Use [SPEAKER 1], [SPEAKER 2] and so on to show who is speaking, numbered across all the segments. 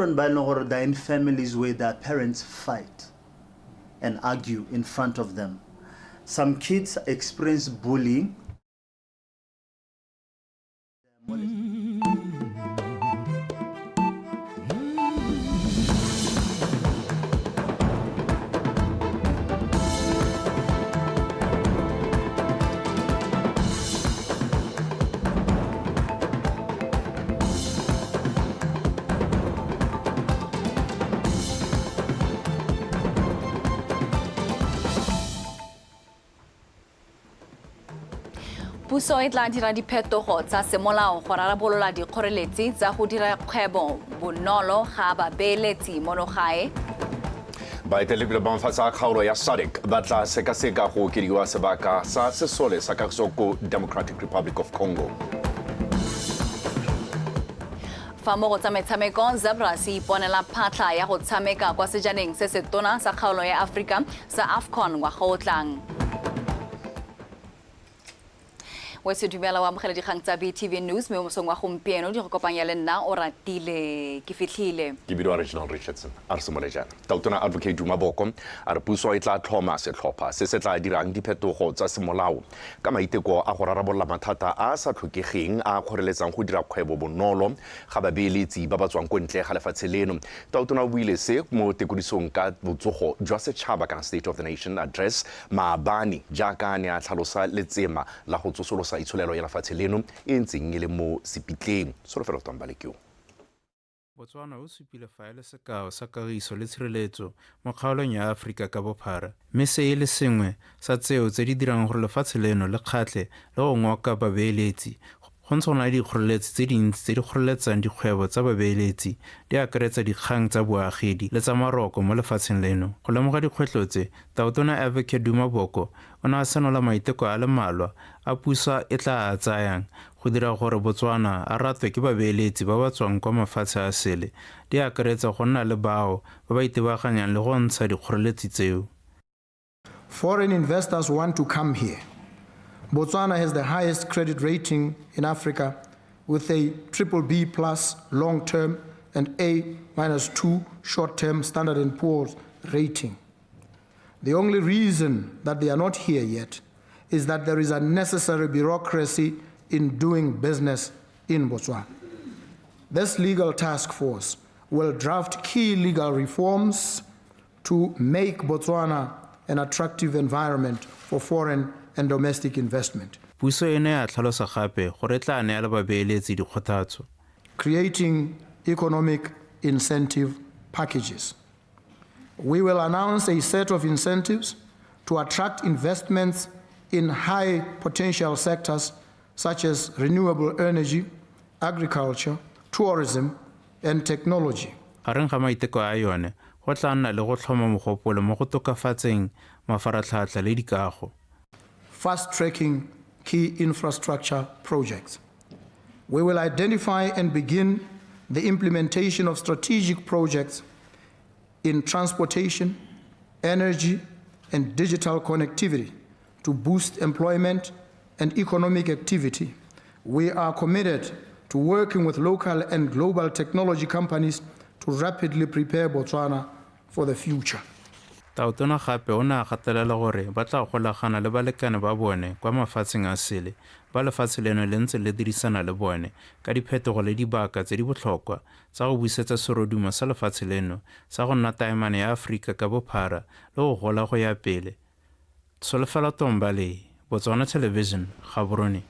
[SPEAKER 1] Children ba e leng gore they're in families where their parents fight and argue in front of them. Some kids experience bullying.
[SPEAKER 2] Puso e tla dira diphetogo tsa semolao go rarabolola dikgoreletsi tsa go dira kgwebo bonolo ga babeeletsi mono gae.
[SPEAKER 3] Baeteledipele ba mafatshe a kgaolo ya SADC ba tla sekaseka go okediwa sebaka sa sesole sa kagiso ko Democratic Republic of Congo.
[SPEAKER 2] Fa mo go tsa metshameko, Zebras e iponela phatlha ya go tshameka kwa sejaneng se setona sa kgaolo ya Aforika sa AFCON ngwaga o tlang. O se dumela o amogela dikgang tsa BTV News mme mo mosong wa gompieno di go kopanya le nna o ratile ke fitlhile.
[SPEAKER 3] Ke bidiwa Reginald Richardson. A re simole jaana. Tautona Advocate Duma Boko a re puso e tla tlhoma setlhopha se se tla dirang diphetogo tsa semolao ka maiteko a go rarabolola mathata a a sa tlhokegeng a a kgoreletsang go dira kgwebo bonolo ga babeeletsi ba ba tswang ko ntle ga lefatshe leno. Tautona o buile se mo tekodisong ka botsogo jwa setšhaba kana State of the Nation Address maabane jaaka a ne a tlhalosa letsema la go tsosolosa itsholelo ya lefatshe leno e ntseng e le mo sepitleng. Solofelo Tombale ke yo.
[SPEAKER 4] Botswana o supile fa e le sekao sa kagiso le tshireletso mo kgaolong ya Aforika ka bophara, mme se e le sengwe sa tseo tse di dirang gore lefatshe leno le kgatlhe le go ngoka babeeletsi. Go ntse go na le dikgoreletsi tse dintsi tse di kgoreletsang dikgwebo tsa babeeletsi, di akaretsa dikgang tsa boagedi le tsa maroko mo lefatsheng leno. Go lemoga dikgwetlho tse, Tautona Advocate Duma Boko o ne a senola maiteko a le mmalwa a puso e tla a tsayang go dira gore Botswana a ratwe ke babeeletsi ba ba tswang kwa mafatshe a sele, di akaretsa go nna le bao ba ba itebaganyang le go ntsha dikgoreletsi tseo.
[SPEAKER 5] Foreign investors want to come here. Botswana has the highest credit rating in Africa with a triple B plus long-term and A minus 2 short-term Standard & Poor's rating. The only reason that they are not here yet is that there is unnecessary bureaucracy in doing business in Botswana. This legal task force will draft key legal reforms to make Botswana an attractive environment for foreign and domestic investment.
[SPEAKER 4] Puso e ne ya tlhalosa gape gore e tla neela babeeletsi dikgothatso.
[SPEAKER 5] Creating economic incentive packages. We will announce a set of incentives to attract investments in high potential sectors such as renewable energy, agriculture, tourism, and technology.
[SPEAKER 4] Gareng ga maiteko a yone go tla nna le go tlhoma mogopolo mo go tokafatseng mafaratlhatlha le dikago.
[SPEAKER 5] Fast-tracking key infrastructure projects. We will identify and begin the implementation of strategic projects in transportation, energy, and digital connectivity to boost employment and economic activity. We are committed to working with local and global technology companies to rapidly prepare Botswana for the future.
[SPEAKER 4] Tautona gape o ne a gatelela gore ba tla golagana le balekane ba bone kwa mafatsheng a sele ba lefatshe leno le ntse le dirisana le bone ka diphetogo le dibaka tse di botlhokwa tsa go busetsa serodumo sa lefatshe leno sa go nna taemane ya Aforika ka bophara le go gola go ya pele. Tsholofelo Tombale, Botswana Television, Gaborone.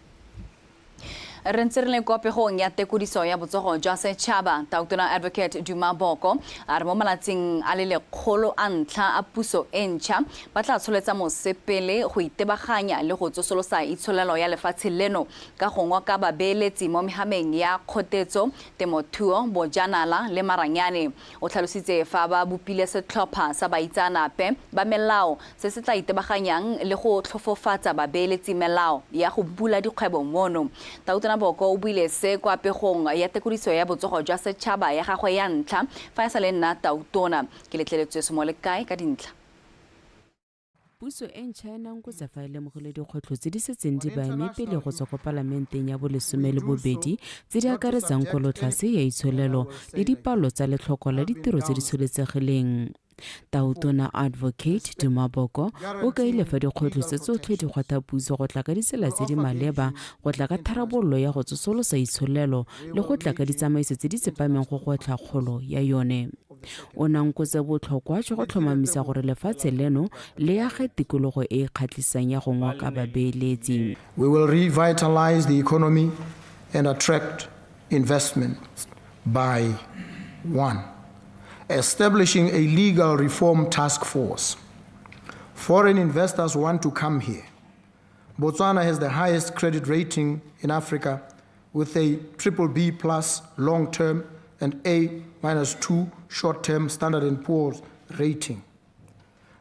[SPEAKER 2] Re ntse re le kwa pegong ya tekodiso ya botsogo jwa setšhaba. Tautona Advocate Duma Boko a re mo malatsing a le 100 a ntlha a puso e ntšha ba tla tsholetsa mosepele go itebaganya le go tsosolosa itsholelo ya lefatshe leno ka go ngoka babeeletsi mo mehameng ya kgotetso, temothuo, bojanala le maranyane. O tlhalositse fa ba bopile setlhopha sa baitseanape ba melao se se tla itebaganyang le go tlhofofatsa babeeletsi melao ya go bula dikgwebo mono. Tautona Boko o buile se kwa pegong ya tekodiso ya botsogo jwa setšhaba ya gagwe ya ntlha fa e sa le nna tautona. Ke letleletswe Somolekae ka dintlha.
[SPEAKER 6] Puso e ntšha e nankotsa fa e lemogile dikgwetlho tse di setseng di ba eme pele go tswa kwa palamenteng ya bolesome le bobedi tse di akaretsang kwelotlase ya itsholelo le dipalo tsa letlhoko la ditiro tse di tsholetsegileng. Tautona Advocate Duma Boko o kaile fa dikgwetlho tse tsotlhe di kgwatha puso go tla ka ditsela tse di maleba go tla ka tharabololo ya go tsosolosa itsholelo le go tla ka ditsamaiso tse di tsepameng go gwetlha kgolo ya yone. O nankotse botlhokwa jwa go tlhomamisa gore lefatshe leno le age tikologo e e kgatlhisang ya go ngoka babeeletsi.
[SPEAKER 5] We will revitalize the economy and attract investment by 1. Establishing a legal reform task force. Foreign investors want to come here. Botswana has the highest credit rating in Africa with a triple B plus long-term and A minus 2 short-term Standard & Poor's rating.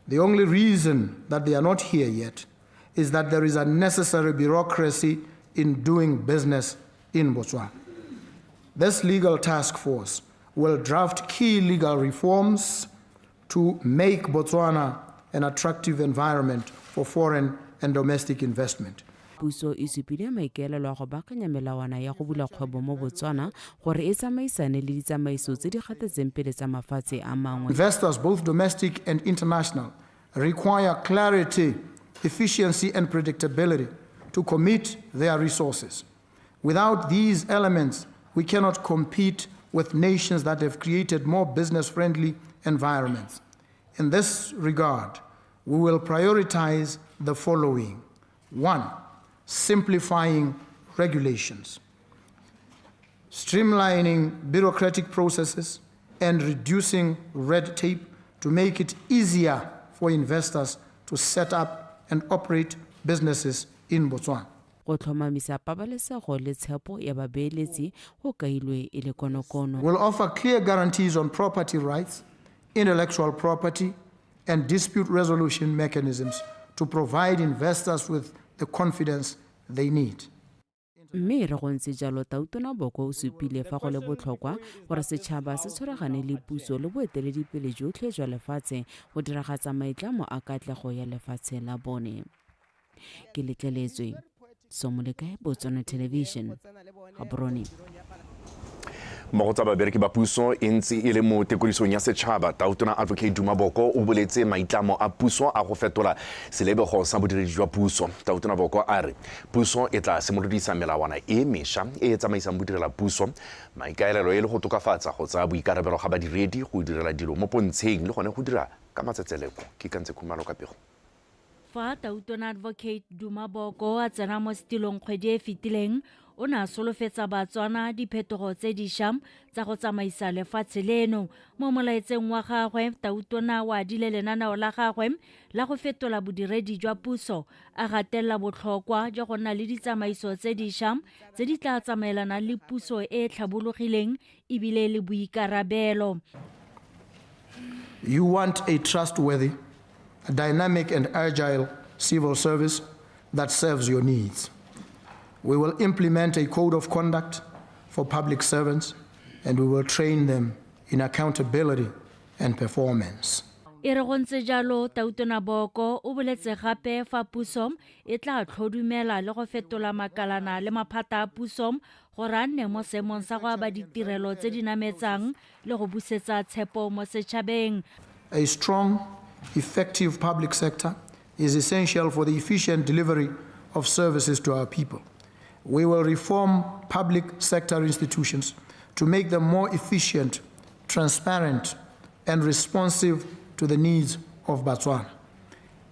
[SPEAKER 5] The only reason that they are not here yet is that there is unnecessary bureaucracy in doing business in Botswana. This legal task force will draft key legal reforms to make Botswana an attractive environment for foreign and domestic investment.
[SPEAKER 6] Puso e supile maikaelelo a go baakanya melawana ya go bula kgwebo mo Botswana gore e tsamaisane le ditsamaiso tse di gatetseng pele tsa mafatshe a mangwe.
[SPEAKER 5] Investors, both domestic and international, require clarity, efficiency, and predictability to commit their resources. Without these elements, we cannot compete with nations that have created more business-friendly environments. In this regard, we will prioritize the following. 1, simplifying regulations, streamlining bureaucratic processes, and reducing red tape to make it easier for investors to set up and operate businesses in Botswana.
[SPEAKER 6] Go tlhomamisa pabalesego le tshepo ya babeeletsi go kailwe e le konokono.
[SPEAKER 5] Will offer clear guarantees on property rights, intellectual property, and dispute resolution mechanisms to provide investors with the confidence they need.
[SPEAKER 6] Mme re go ntse jalo, Tautona Boko o supile fa go le botlhokwa gore setšhaba se tshwaragane le puso le boeteledipele jotlhe jwa lefatshe go diragatsa maitlamo a katlego ya lefatshe la bone. Ke letleletswe Somolekae, Botswana Television, Gaborone.
[SPEAKER 3] Mmogo tsa babereki ba puso e ntse e le mo tekodisong ya setšhaba, Tautona Advocate Duma Boko o boletse maitlamo a puso a go fetola selebego sa bodiredi jwa puso. Tautona Boko a re puso e tla simolodisa melawana e mešwa e e tsamaisang bodirela puso, maikaelelo e le go tokafatsa go tsaya boikarabelo ga badiredi, go direla dilo mo pontsheng le gone go dira ka matsetseleko. Ke kantse Khumalo ka pego.
[SPEAKER 7] Fa Tautona Advocate Duma Boko a tsena mo setilong kgwedi e fetileng, o ne a solofetsa Batswana diphetogo tse dišwa tsa go tsamaisa lefatshe leno. Mo molaetseng wa gagwe, Tautona o adile lenaneo la gagwe la go fetola bodiredi jwa puso, a gatelela botlhokwa jwa go nna le ditsamaiso tse dišwa tse di tla tsamaelanang le puso e e tlhabologileng ebile le boikarabelo.
[SPEAKER 5] You want a trustworthy, dynamic and agile civil service that serves your needs. We will implement a code of conduct for public servants, and we will train them in accountability and performance.
[SPEAKER 7] E re go ntse jalo, Tautona Boko o boletse gape fa puso e tla tlhodumela le go fetola makalana le maphata a puso gore a nne mo seemong sa go aba ditirelo tse di nametsang le go busetsa tshepo mo setšhabeng.
[SPEAKER 5] A strong, effective public sector is essential for the efficient delivery of services to our people. We will reform public sector institutions to make them more efficient, transparent, and responsive to the needs of Botswana.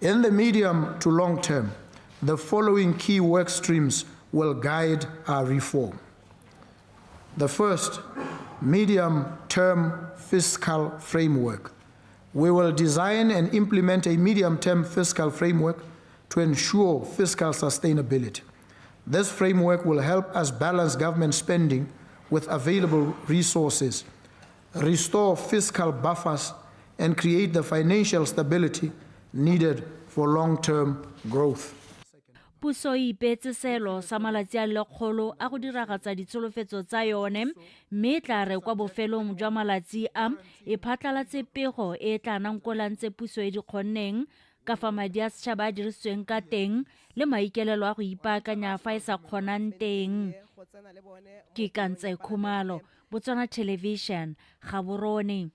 [SPEAKER 5] In the medium to long term, the following key work streams will guide our reform. The first, medium-term fiscal framework. We will design and implement a medium-term fiscal framework to ensure fiscal sustainability. This framework will help us balance government spending with available resources, restore fiscal buffers, and create the financial stability needed for long-term growth.
[SPEAKER 7] Puso e ipeetse seelo sa malatsi a 100 a go diragatsa ditsholofetso tsa yone, mme e tla re kwa bofelong jwa malatsi a e phatlalatse pego e e tla nankolang tse puso e di kgonneng. ka fa madi a setšhaba a dirisitsweng ka teng le maikelelo a go ipaakanya fa e sa kgonang teng. Ke Kantse Khumalo, Botswana Television, Gaborone.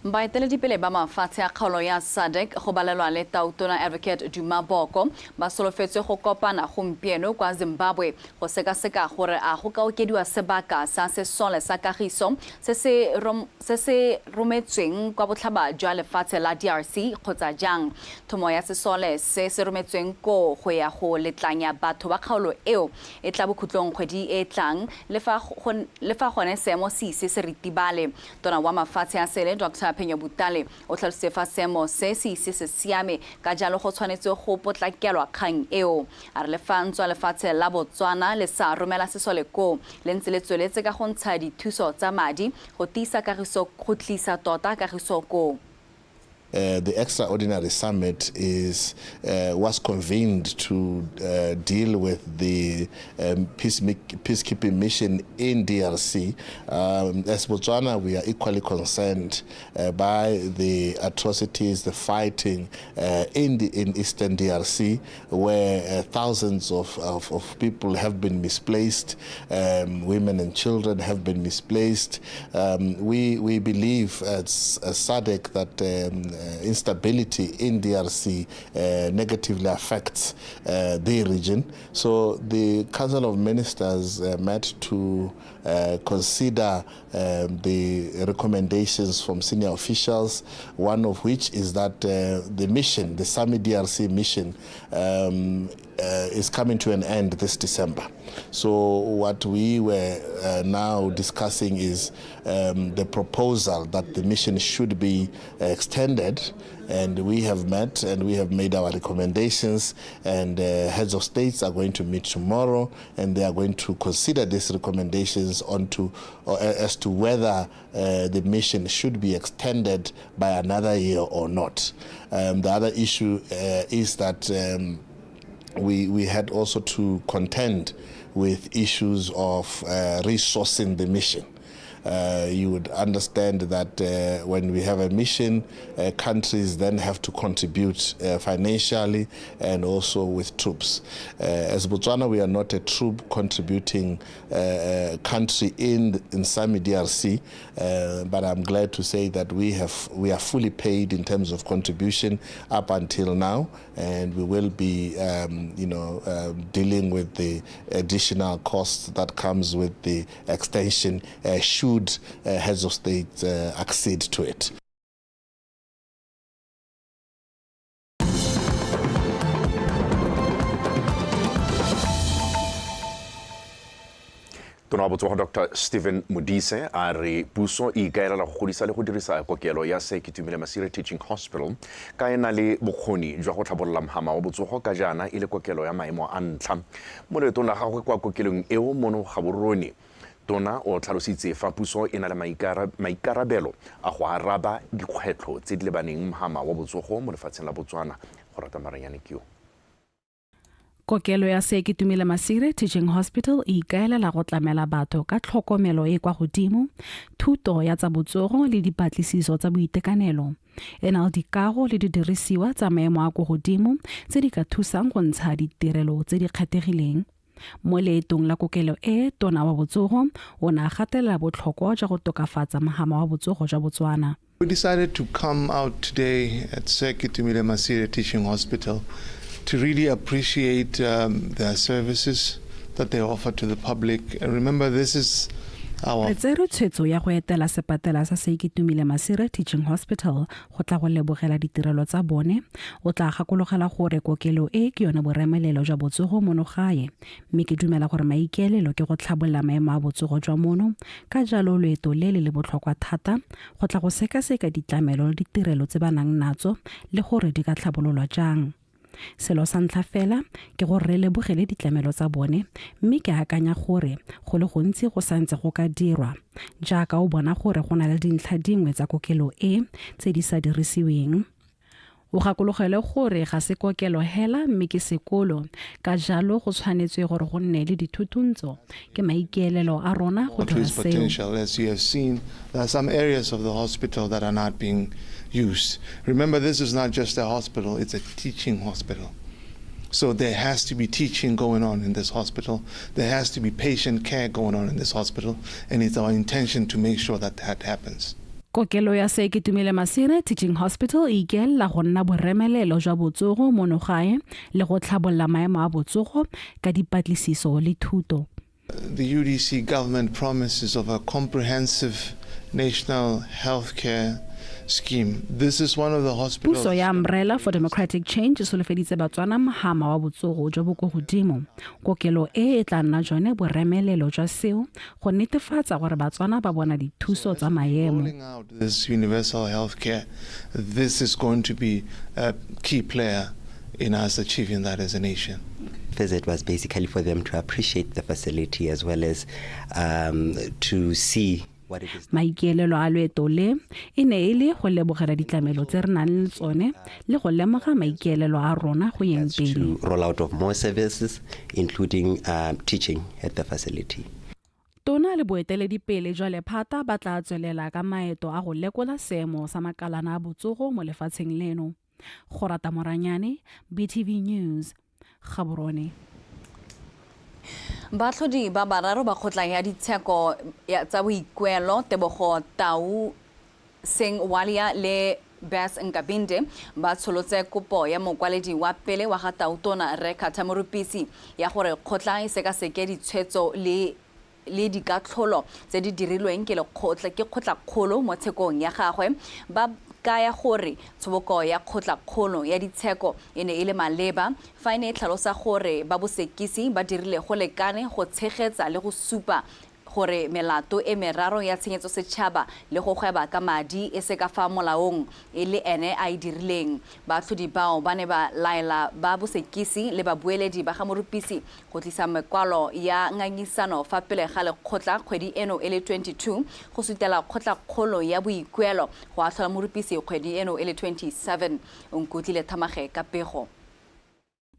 [SPEAKER 2] Baeteledipele ba mafatshe a kgaolo ya SADC go balelwa le Tautona Advocate Duma Boko ba solofetswe go kopana gompieno kwa Zimbabwe go sekaseka gore a go ka okediwa sebaka sa sesole sa kagiso se se rometsweng kwa botlhaba jwa lefatshe la DRC kgotsa jang. Thomo ya sesole se se rometsweng koo go ya go letlanya batho ba kgaolo eo e tla bokhutlong kgwedi e tlang le fa gone seemo se ise se ritibale. Tona wa mafatshe a sele Dr. Phenyo Butale o tlhalositse fa seemo se se ise se siame ka jalo go tshwanetse go potlakelwa kgang eo. A re le fa ntswa lefatshe la Botswana le sa romela sesole koo le ntse le tsweletse ka go ntsha dithuso tsa madi go tiisa kagiso go tlisa tota kagiso koo.
[SPEAKER 8] The extraordinary summit was convened to deal with the peacekeeping mission in DRC. As Botswana, we are equally concerned by the atrocities, the fighting in eastern DRC, where thousands of people have been misplaced, women and children have been misplaced. We believe as SADC that instability in DRC negatively affects the region. So the Council of Ministers met to consider the recommendations from senior officials, one of which is that the mission, the SAMIDRC mission, is coming to an end this December. So what we were now discussing is the proposal that the mission should be extended, and we have met and we have made our recommendations, and heads of states are going to meet tomorrow, and they are going to consider these recommendations onto as to whether the mission should be extended by another year or not. The other issue is that we had also to contend with issues of resourcing the mission. You would understand that when we have a mission, countries then have to contribute financially and also with troops. As Botswana, we are not a troop contributing country in SAMIDRC, but I'm glad to say that we are fully paid in terms of contribution up until now, and we will be dealing with the additional costs that comes with the extension should heads of state accede to it.
[SPEAKER 3] Tona wa botsogo Dr. Stephen Modise a re puso e ikaelela go godisa le go dirisa kokelo ya Sir Ketumile Masire Teaching Hospital ka e na le bokgoni jwa go tlhabolola mhama wa botsogo ka jaana e le kokelo ya maemo a ntlha. Mo leetong la gagwe kwa kokelong eo mono Gaborone, Tona o tlhalositse fa puso e na le maikarabelo a go araba dikgwetlho tse di lebaneng mhama wa botsogo mo lefatsheng la Botswana. Go rata maranyane ke yo.
[SPEAKER 9] Kokelo ya Sir Ketumile Masire Teaching Hospital e ikaelela go tlamela batho ka tlhokomelo e kwa godimo, thuto ya tsa botsogo le dipatlisiso tsa boitekanelo. E na le dikago le didirisiwa tsa maemo a kwa godimo tse di ka thusang go ntsha ditirelo tse di kgethegileng. Mo leetong la kokelo e, Tona wa botsogo o ne a gatelela botlhokwa jwa go tokafatsa mhama wa botsogo jwa Botswana.
[SPEAKER 10] We decided to come out today at Sir Ketumile Masire Teaching Hospital to really appreciate their services that they offer to the public. And remember, this is our...
[SPEAKER 9] Re tsere tshwetso ya go etela sepatela sa Sir Ketumile Masire Teaching Hospital go tla go lebogela ditirelo tsa bone. O tla gakologela gore kokelo e ke yone boremelelo jwa botsogo mono gae, mme ke dumela gore maikaelelo ke go tlhabolola maemo a botsogo jwa mono. Ka jalo loeto le le botlhokwa thata go tla go sekaseka ditlamelo le ditirelo tse ba nang natso le gore di ka tlhabololwa jang. Selo sa ntlha fela ke gore re lebogele ditlamelo tsa bone, mme ke akanya gore go le gontsi go santse go ka dirwa, jaaka o bona gore go na le dintlha dingwe tsa kokelo e tse di sa dirisiweng. O gakologelwe gore ga se kokelo hela mme ke sekolo, ka jalo go tshwanetswe gore go nne le dithutuntso. Ke maikaelelo a rona go
[SPEAKER 10] to
[SPEAKER 9] dira
[SPEAKER 10] its
[SPEAKER 9] seo.
[SPEAKER 10] potential. As you have seen, there are some areas of the hospital that are not being used. Remember, this is not just a hospital, it's a teaching hospital. So there has to be teaching going on in this hospital. There has to be patient care going on in this hospital. And it's our intention to make sure that that happens.
[SPEAKER 9] Kokelo ya Sir Ketumile Masire Teaching Hospital e ikaelela go nna boremelelo jwa botsogo mono gae le go tlhabolola maemo a botsogo ka dipatlisiso le thuto.
[SPEAKER 10] The UDC government promises of a comprehensive national healthcare scheme. This is one of the hospitals.
[SPEAKER 9] Puso ya Umbrella for Democratic Change e solofeditse Batswana mohama wa botsogo jo bo ko godimo. Kokelo e e tla nna jone boremelelo jwa seo go netefatsa gore Batswana ba bona dithuso tsa maemo.
[SPEAKER 10] Rolling out this universal healthcare, this is going to be a key player in us achieving that as a nation.
[SPEAKER 11] Visit was basically for them to appreciate the facility as well as to see what it is.
[SPEAKER 9] Maikaelelo a loeto le e ne e le go lebogela ditlamelo tse re nang le tsone le go lemoga maikaelelo a rona go yeng pele.
[SPEAKER 11] To roll out of more services, including teaching at the facility.
[SPEAKER 9] Tona le boeteledipele jwa lephata ba tla tswelela ka maeto a go lekola seemo sa makalana a botsogo mo lefatsheng leno. Gorata Moranyane, BTV News, Gaborone.
[SPEAKER 2] Baatlhodi ba bararo ba kgotla ya ditsheko tsa boikuelo, Tebogo Tau Seng Walia le Bess Nkabinde, ba tsholotse kopo ya mokwaledi wa pele wa ga Tautona Rre Carter Morupisi ya gore kgotla e sekaseke ditshwetso le dikatlholo tse di dirilweng ke lekgotla ke kgotlakgolo mo tshekong ya gagwe. Ba kaya gore tshoboko ya kgotlakgolo ya ditsheko e ne e le maleba fa e ne e tlhalosa gore ba bosekisi ba dirile go lekane go tshegetsa le go supa gore melato e meraro ya tshenyetso setšhaba le go gweba ka madi e se ka fa molaong e le ene a e dirileng. Baatlhodi bao ba ne ba laela ba bosekisi le babueledi ba ga Morupisi go tlisa mekwalo ya ngangisano fa pele ga lekgotla kgwedi eno e le 22 go sutela kgotlakgolo ya boikuelo go atlhola Morupisi kgwedi eno e le 27. Nkutlile Thamage ka pego.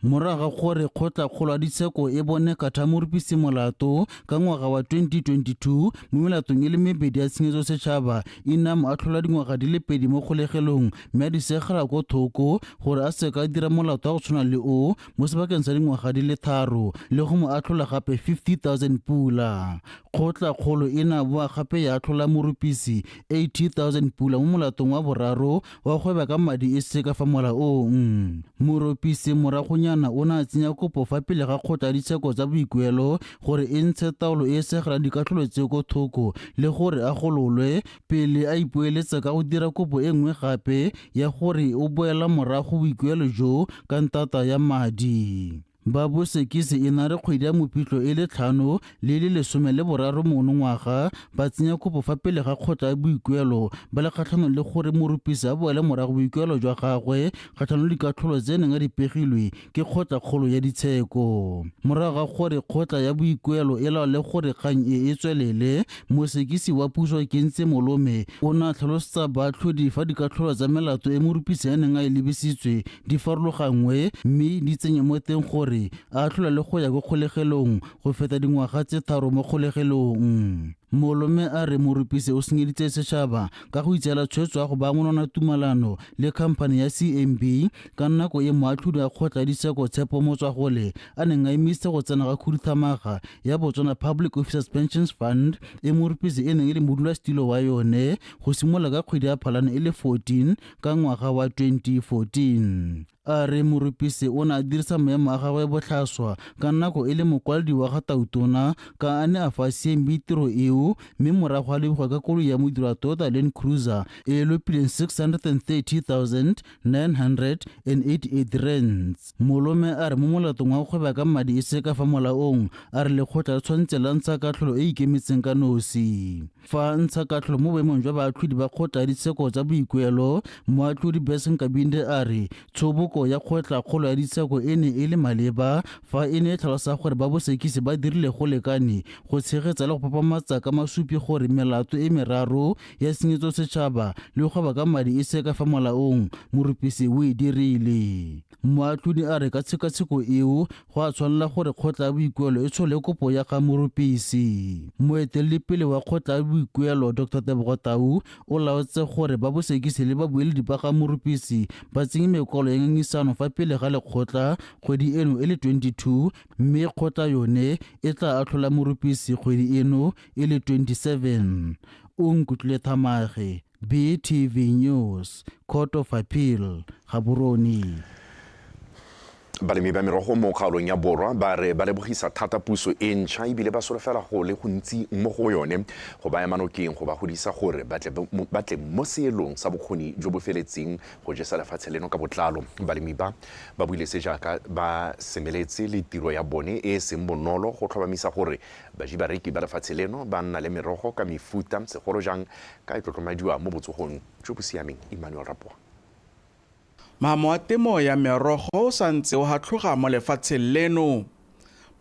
[SPEAKER 12] Morago ga gore kgotlakgolo ya ditsheko e bone Carter Morupisi molato ka ngwaga wa 2022 mo melatong e le mebedi ya tshenyetso setšhaba, e ne a mo atlhola dingwaga di le 2 mo kgolegelong mme a di segela ko thoko gore a seka a dira molato wa go tshwana le o mo sebakeng sa dingwaga di le 3 le go mo atlhola gape 50,000 pula. Kgotlakgolo e ne a boa gape ya atlhola Morupisi 80,000 pula mo molatong wa boraro wa gweba ka madi e se ka fa molaong. Morupisi moragonyana o ne a tsenya kopo fa pele ga kgotla ya ditsheko tsa boikuelo gore e ntshe taolo e e segelang dikatlholo tse ko thoko le gore a gololwe pele a ipoeletsa ka go dira kopo e nngwe gape ya gore o boela morago boikuelo jo ka ntata ya madi. Ba bosekisi e na re kgwedi ya Mopitlo e le 5 le le 13 monongwaga ba tsenya kopo fa pele ga kgotla ya boikuelo ba le kgatlhanong le gore Morupisi a boele morago boikuelo jwa gagwe kgatlhanong le dikatlholo tse neng a di pegilwe ke kgotlakgolo ya ditsheko. Morago ga gore kgotla ya boikuelo e laole gore kgang e e tswelele, mosekisi wa puso Kentse Molome o ne a tlhalosetsa baatlhodi fa dikatlholo tsa melato e Morupisi a neng a e lebisitswe di farologanngwe mme di tsenye mo teng gore a atlholwa le go ya ko kgolegelong go feta dingwaga tse 3 mo kgolegelong. Molome a re Morupisi o senyeditse setšhaba ka go itseela tshwetso ya go ba monwana tumalano le khamphane ya CMB ka nako e moatlhodi wa kgotla ya ditsheko Tshepo Motswagole a neng a emisitse go tsena ga khuduthamaga ya Botswana Public Officers Pensions Fund e Morupisi e neng e le modulasetilo wa yone go simolola ka kgwedi ya Phalane e le 14 ka ngwaga wa 2014. A re Morupisi o ne a dirisa maemo a gagwe botlhaswa ka nako e le mokwaledi wa ga Tautona ka a ne a fa CMB tiro eo mme morago a lebogwa ka koloi ya modiro wa Toyota Land Cruiser e e lopileng 630,988 rands. Molome a re mo molatong wa go gweba ka madi e se ka fa molaong, a re lekgotla le tshwanetse la ntsha katlholo e e ikemetseng ka nosi. Fa ntsha katlholo mo boemong jwa baatlhodi ba kgotla ya ditsheko tsa boikuelo, moatlhodi Bess Nkabinde a re tshoboko ya kgotlakgolo ya ditsheko e ne e le maleba fa e ne e tlhalosa gore ba bosekisi ba dirile go lekane go tshegetsa le go papamatsa ka masupi gore melato e meraro ya tshenyetso setšhaba le go gweba ka madi e se ka fa molaong Morupisi o e dirile. Moatlhodi a re ka tshekatsheko eo go a tshwanela gore kgotla ya boikuelo e tshole kopo ya ga Morupisi. Moeteledipele wa kgotla ya boikuelo Dr Tebogo Tau o laotse gore ba bosekisi le babueledi ba ga Morupisi ba tsenye mekwalo ya ngangisano fa pele ga lekgotla kgwedi eno e le 22 mme kgotla yone e tla atlhola Morupisi kgwedi eno e le 27. O nkutlwile Thamage, BTV News, Court of Appeal, Gaborone.
[SPEAKER 3] Balemi ba merogo mo kgaolong ya Borwa ba re ba lebogisa thata puso e ntšha ebile ba solofela go le gontsi mo go yone go ba ema nokeng go ba godisa gore ba tle mo seelong sa bokgoni jo bo feletseng go jesa lefatshe leno ka botlalo. Balemi ba ba buile se jaaka ba semeletse le tiro ya bone e e seng bonolo go tlhomamisa gore baji bareki ba lefatshe leno ba nna le merogo ka mefuta, segolo jang ka e tlotlomadiwa mo botsogong jo bo siameng. Emmanuel Rapoa.
[SPEAKER 13] Mhamo wa temo ya merogo o sa ntse o hatlhoga mo lefatsheng leno.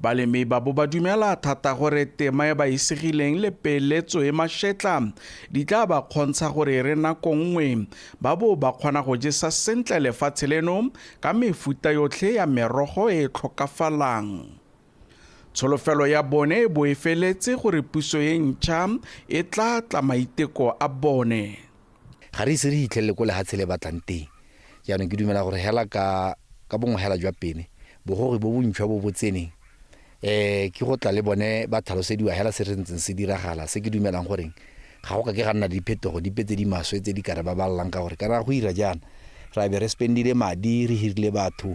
[SPEAKER 13] Balemi ba bo ba dumela thata gore tema e ba isegileng le peeletso e mashetla di tla ba kgontsha gore re nako nngwe ba bo ba kgona go jesa sentle lefatshe leno ka mefuta yotlhe ya merogo e e tlhokafalang. Tsholofelo ya bone e bo e feletse gore puso e ntšha e tla tla maiteko a bone.
[SPEAKER 14] Ga re ise re hitlhelele ko lehatshe le batlang teng. Jaanong ke dumela gore hela ka ka bongwe hela jwa pene bogogi bo bontšhwa bo bo tseneng um ke go tla le bone ba tlhalosediwa hela se re ntseng se diragala se ke dumelang goreng ga go ka ke ga nna le diphetogo dipe tse di maswe tse di ka re babalelang ka gore kana go ira jaana ra be re spendile madi re hirile batho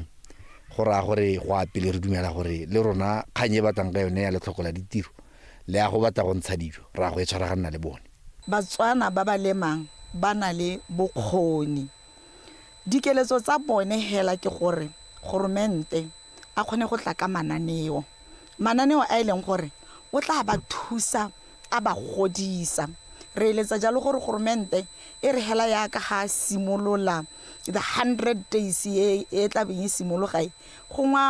[SPEAKER 14] go raya gore go a pele re dumela gore le rona kgang e batlang ka yone ya letlhoko la ditiro le ya go batla go ntsha dijo ra go e tshwaraganna le bone.
[SPEAKER 15] Batswana ba ba lemang ba na le bokgoni. Dikeletso tsa bone hela ke gore goromente a kgone go tla ka mananeo. Mananeo a e leng gore o tla ba thusa a ba godisa. Re eletsa jalo gore goromente e re hela yaka ga a simolola the 100 days e e tla beng e simologa e, gongwe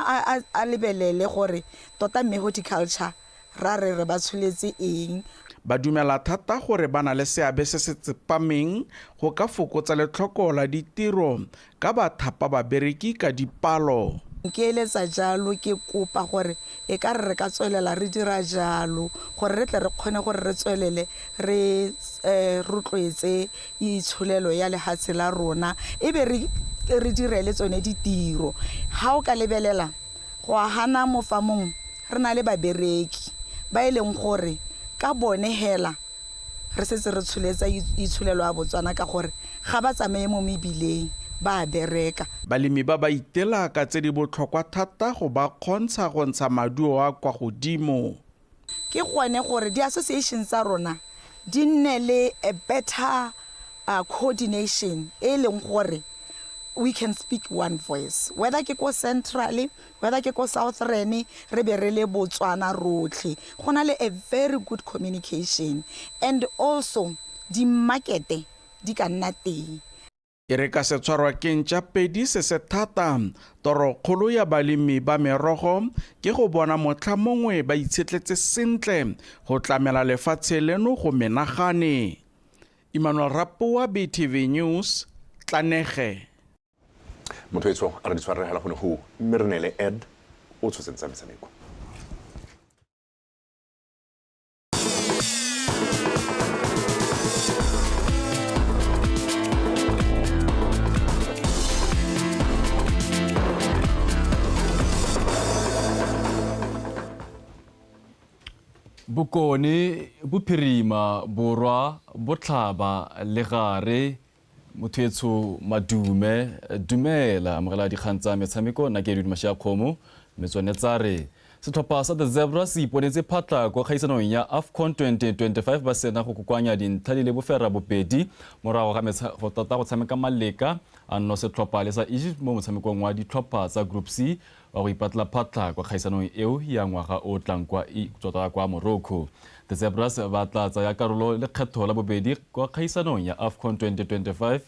[SPEAKER 15] a lebelele gore tota mme horticulture ra re re ba tsholetse eng.
[SPEAKER 13] Ba dumela thata gore ba na le seabe se se tsepameng go ka fokotsa letlhoko la ditiro ka ba thapa babereki ka dipalo.
[SPEAKER 15] Ke eletsa jalo, ke kopa gore e ka re re ka tswelela re dira jalo gore re tle re kgone gore re tswelele re rotloetse itsholelo ya lehatshe la rona e be re re direle tsone ditiro. Ha o ka lebelela go agana mo famong re na le babereki ba e leng gore ka bone hela re setse re tsholetsa itsholelo ya Botswana ka gore ga ba tsamaye mo mebileng ba a bereka.
[SPEAKER 13] Balemi ba ba itela ka tse di botlhokwa thata go ba kgontsha go ntsha maduo a kwa godimo.
[SPEAKER 15] Ke gone gore di-association tsa rona di nne le a better coordination e leng gore we can speak one voice, whether ke ko central, whether ke ko southern, re be re le Botswana rotlhe. Go na le a very good communication and also di-market di ka nna teng.
[SPEAKER 13] E re ka se tshwarwa ke ntša pedi se se thata, torokgolo ya balemi ba merogo ke go bona motlha mongwe ba itshetletse sentle go tlamela lefatshe leno go menagane. Emmanuel Rapoa, BTV News, Tlanege.
[SPEAKER 3] Motho etsho a re di tshwarregela gone go mme re ne le Ed o tshotseng tsa metshameko.
[SPEAKER 16] Bokone, Bophirima, Borwa, Botlhaba le Gare. Motho etsho madume, dumela, amogela dikgang tsa metshameko. Nna ke Edwin Mashi a Kgomo. Mme tsone tsa re setlhopha sa The Zebra se iponetse phatla kwa kgaisanong ya AFCON 2025 ba sena go kokoanya dintlha di le 72 morago ga go tota go tshameka maleka a nno setlhopha le sa Egypt mo motshamekong wa ditlhopha tsa Group C wa go ipatla phatla kwa kgaisanong eo ya ngwaga o tlang kwa tota kwa Morocco. The Zebras ba tla tsaya karolo lekgetho la bobedi kwa kgaisanong ya AFCON 2025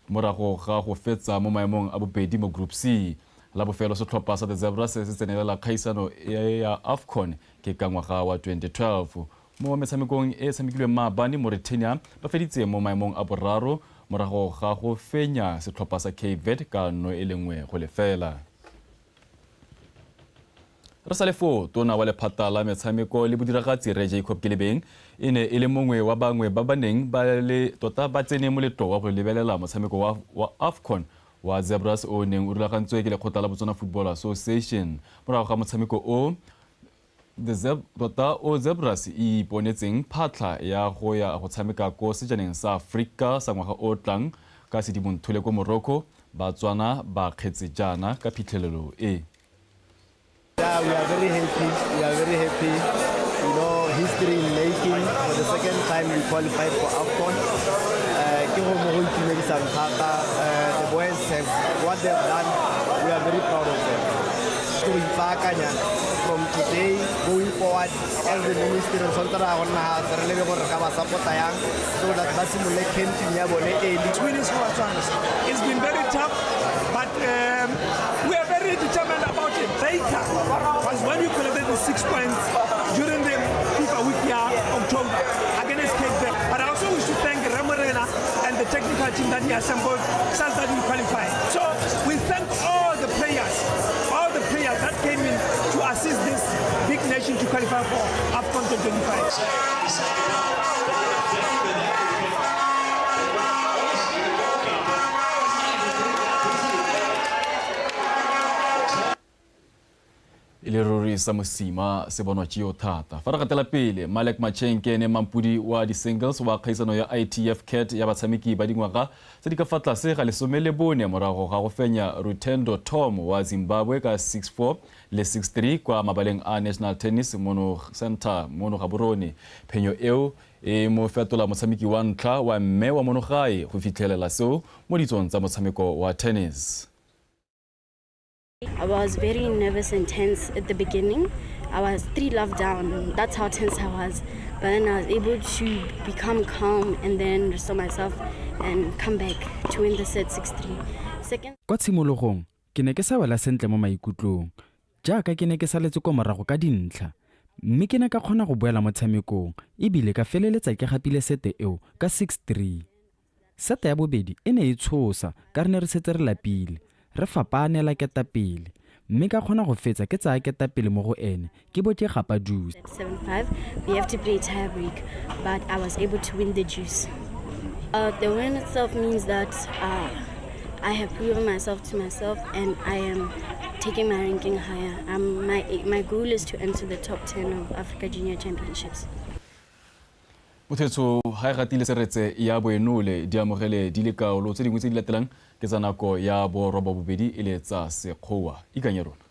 [SPEAKER 16] morago ga go fetsa mo maemong a bobedi mo Group C. La bofelo setlhopha sa The Zebras se tsenelela kgaisano e ya AFCON ke ka ngwaga wa 2012. Mo metshamekong e e tshamekilweng maabane, Mauritania ba feditse mo maemong a boraro morago ga go fenya setlhopha sa Cape Verde ka 1-0. Re sa le foo, tona wa lephata la metshameko le bodiragatsi Rre Jacob Kelebeng e ne e le mongwe wa bangwe ba ba neng ba le tota ba tsene moletlo wa go lebelela motshameko wa, wa AFCON wa Zebras o o neng o rulagantswe ke lekgotla la Botswana Football Association. Morago ga motshameko o, The Zeb, tota o Zebras e iponetseng phatlha ya go ya go tshameka ko sejaneng sa Aforika sa ngwaga o tlang ka Sedimonthole ko Morocco, Batswana ba kgetse jaana ka phitlhelelo e.
[SPEAKER 17] Yeah, we are very happy. We are very happy. You know, history in making. For the second time, we qualified for AFCON. Ke go mo go itumedisang thata. The boys have what they have done. We are very proud of them. Ke go ipaakanya from today going forward as the ministry re tshwanetse ra go nna re lebe gore re ka ba support-a yang so that ba simolole camping ya bone early.
[SPEAKER 18] Win is for Batswana. It's been very tough, but we are very determined about it. Later, because when you collected the 6 points during the FIFA week here, October, against Cape Verde. But I also wish to thank Ramorena and the technical team that he assembled such that we qualified. So we thank all the players, all the players that came in to assist this big nation to qualify for AFCON 2025.
[SPEAKER 16] E le ruri sa mosima se bonwa ke yo thata. Fa re gatela pele, Malek Macheng ke ene mampodi wa di-singles wa kgaisano ya ITF Cat ya batshameki ba dingwaga tse di ka fa tlase ga 14 morago ga go fenya Rutendo Tom wa Zimbabwe ka 6-4 le 6-3 kwa mabaleng a National Tennis mono Center mono Gaborone. Phenyo eo e mo fetola motshameki wa ntlha wa mme wa mono gae go fitlhelela seo mo ditsong tsa motshameko wa tennis.
[SPEAKER 19] I was very nervous and tense at the beginning. I was 3-love down. That's how tense I was. But then I was able to become calm and then restore myself and come back to win the set 6-3. Second.
[SPEAKER 20] Kwa tshimologong, ke ne ke sa wela sentle mo maikutlong, jaaka ke ne ke saletse kwa morago ka dintlha. Mme ke ne ka kgona go boela mo tshamekong ebile ka feleletsa ke gapile sete eo ka 6-3. Sete ya bobedi e ne e tshosa ka re ne re setse re lapile, re fapaanela ketapele. Mme ka kgona go fetsa ke tsaya ketapele mo go ene ke bo ke gapa deuce.
[SPEAKER 19] 7-5, we have to play tie break, but I was able to win the deuce. The win itself means that I have proven myself to myself and I am taking my ranking higher. My goal is to enter the top 10 of Africa Junior Championships.
[SPEAKER 16] Mothetso ga e gatile seretse ya boenole di amogele di le kaolo tse dingwe tse di latelang ke tsa nako ya borobabobedi e le tsa sekgowa. Ikanye rona.